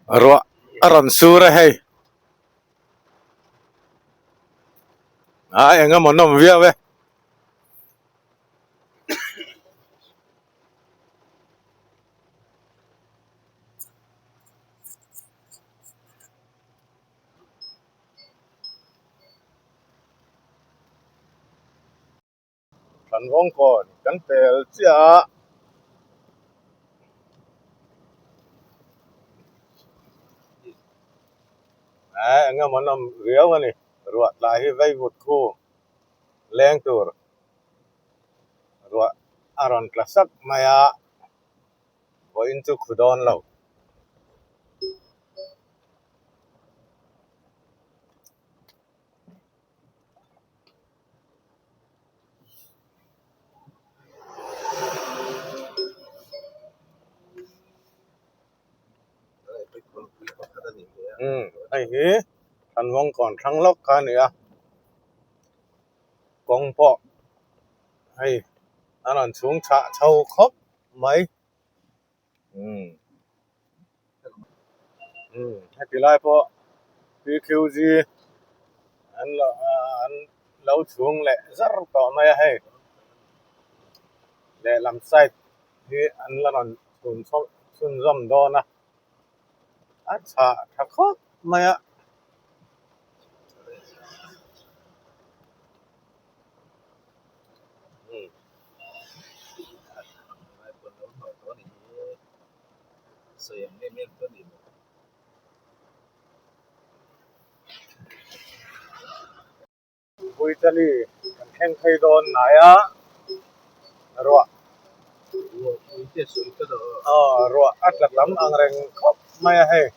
Ruah a rawn sur a hei. A eng emaw nawm viau e. Kan vawng kawn kan pel chiah a. Eh eng emaw an awm riau a ni ruah tlai hi vaivut khu leng tur ruah a rawn tla sak mai a vawiin chu khu dawn lo. Hei hi Thanvawng kawn thlang lawk kha a ni a kawng pawh hei a rawn chhung chhah chho khawp mai heti lai pawh PQG an lo an lo chhung leh zar tawh mai a hei lehlam side hi an la rawn chhun chho chhunzawm dawn a a chhah tha khawp mai a. Puitali kan thleng phei dawn hnai a ruah aw ruah a tla tam ang reng khawp mai a hei.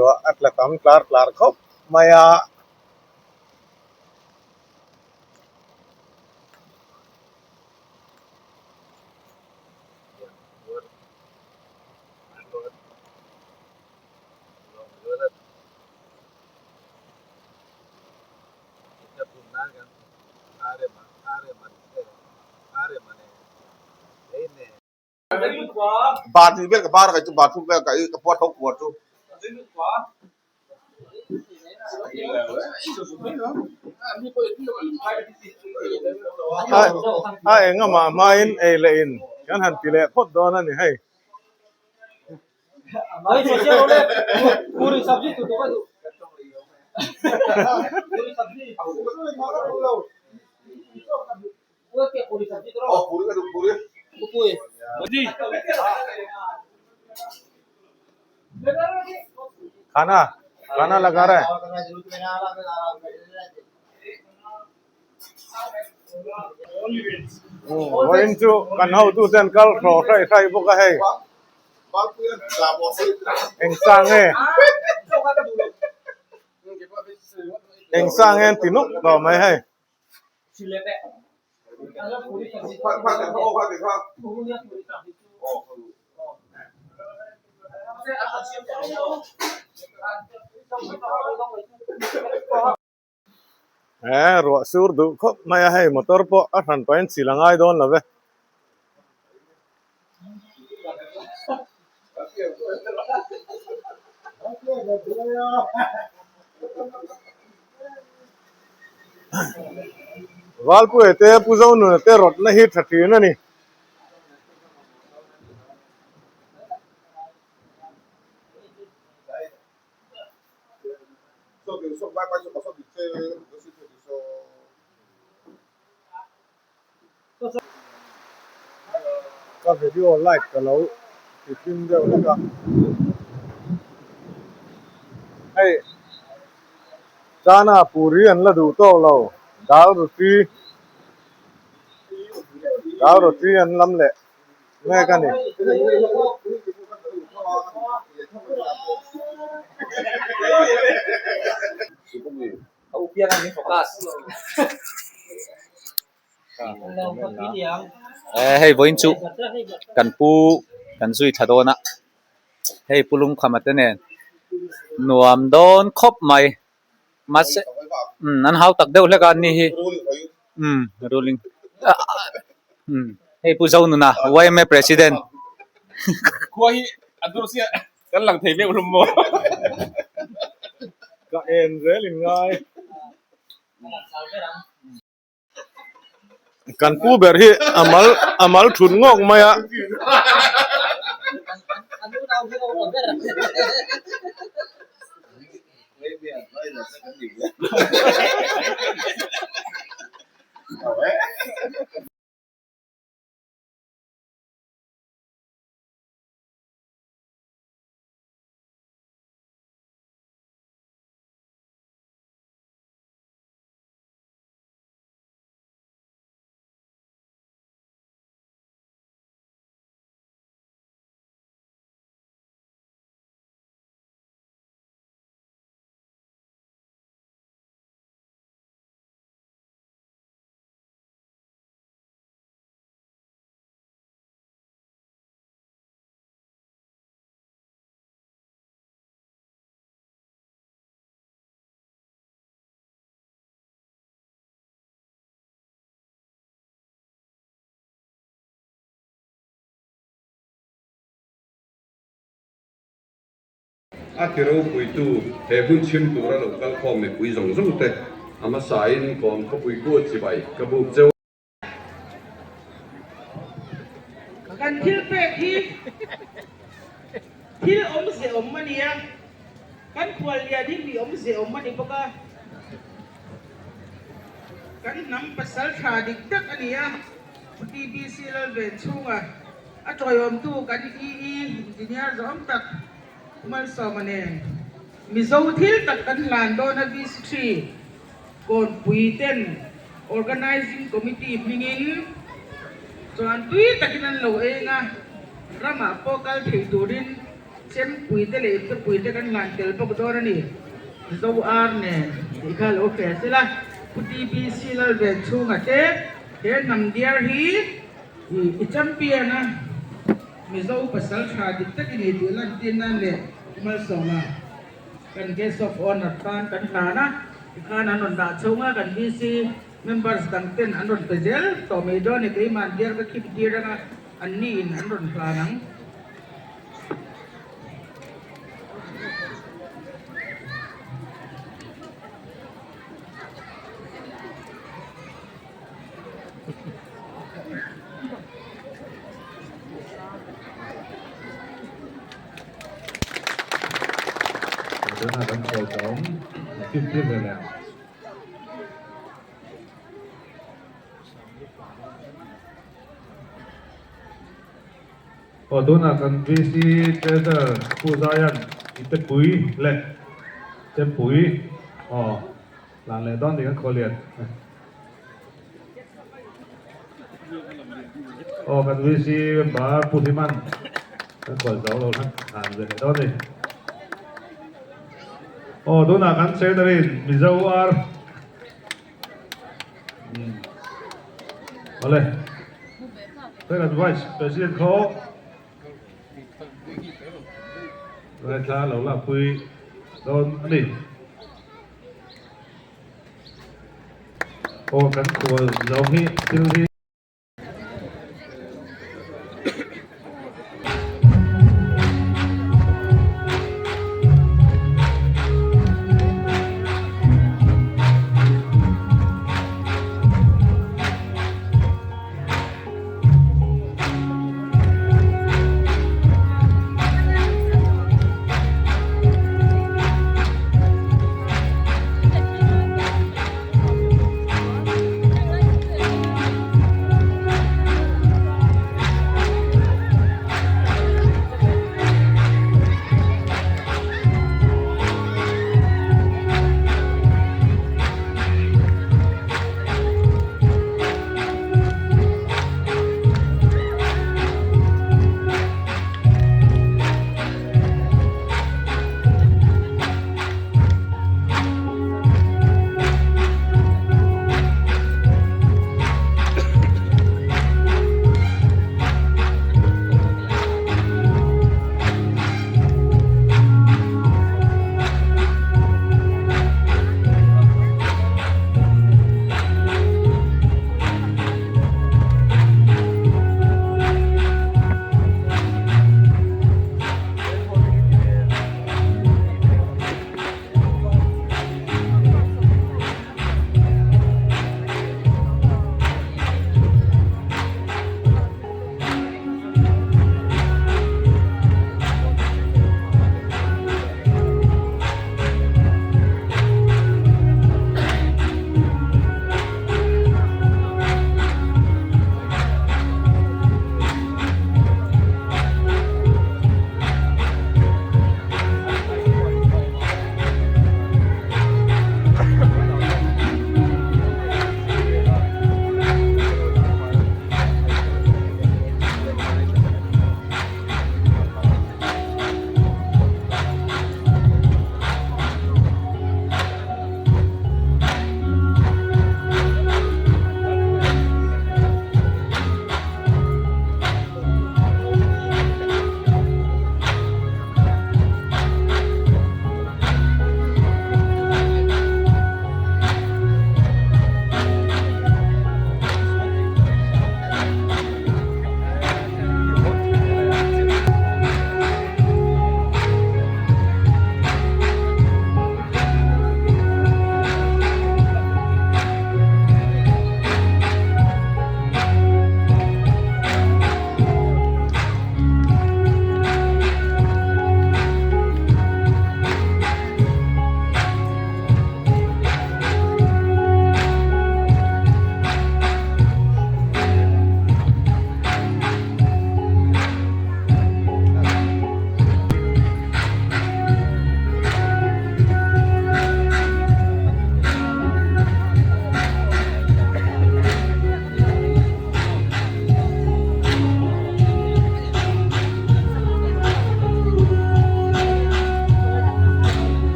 Ruah a tla tam tlar tlar khawp mai a. Bar tih vel ka bar ka chu bathroom vel ka ka puat ho kuar chu. A engamaah hmain ei leh in kan han ti leh phawt dawn a ni hei. खाना खाना लगा रहा है vawiin chu kan hotu ten kal hraw hraih hraih bawk a hei eng sang nge eng sang nge an ti nawk tawh mai hei. He ruah sur duh khawp mai a hei motor pawh a hran pahin chil a ngai dawn lo ve. Valpuia te Pu Zonuna te rawtna hi tha thin a ni. Ka video light ka lo ti thim deuh hlek a hei chana puri an la duh tawk lo dal roti dal roti an lam leh mek a ni. Hei vawiin chu kan pu kan zui thla dawn a, hei pu lungkhama te nen nuam dawn khawp mai mahse umm an hau tak deuh hlek a an ni hi umm ruling umm hei pu Zonuna yma president. Khua hi a dur sia kan lang thei vek hlum maw? Ka en zel in ngai. Kan pu ber hi a mal a mal thut ngawk mai a. A ti ropuitu he hun chhim tura lo kal khawm mipui zawng zawng te a hmasain kawn khawpui kut chibai ka buk cheu. Kan thil pek hi thil awmze awm a nia, kan khuallian hi mi awmze awm a ni bawk a, kan hnam pasal tha dik tak a ni a, TBC Lalven chhunga a tawiawmtu kan EE Engineer zawm tak Malsawma nen Mizo thil tak kan hlan dawn a VC Kawnpui ten Organising Committee hmingin chuan tui takin an lo eng a, ramah pawh kal thei turin chempui te leh iptepui te kan hlan tel bawk dawn a ni. Zo ar nen tih kha lo hre sela, Pu TBC Lalvenchhunga te he hnam diar hi i champion a, Mizo pasal tha dik tak i ni tih lantir nan leh Malsawma. Kan Guest of Honour tan kan hlan a, tikhan an rawn dah chhung a, kan VC members dang ten an rawn pe zel tawh mai dawn e, keimah diar ka khip tir anga an ni in an rawn hlan ang. Tuna kan khawl ta awm a fim tir ve leh ang. Aw tunah kan VC Treasurer Pu Zaian i te pui leh chempui aw lan leh dawn tih kan khawl lian. Aw kan VC member Pu Hliman kan khual zo lo hlan hlan ve leh dawn a ni. Aw tunah kan secretary in Mizo ar awle hei kan vice president khaw ngaithla lo lakpui dawn a ni. Aw kan khual zawng hi thil hi.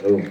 Ru.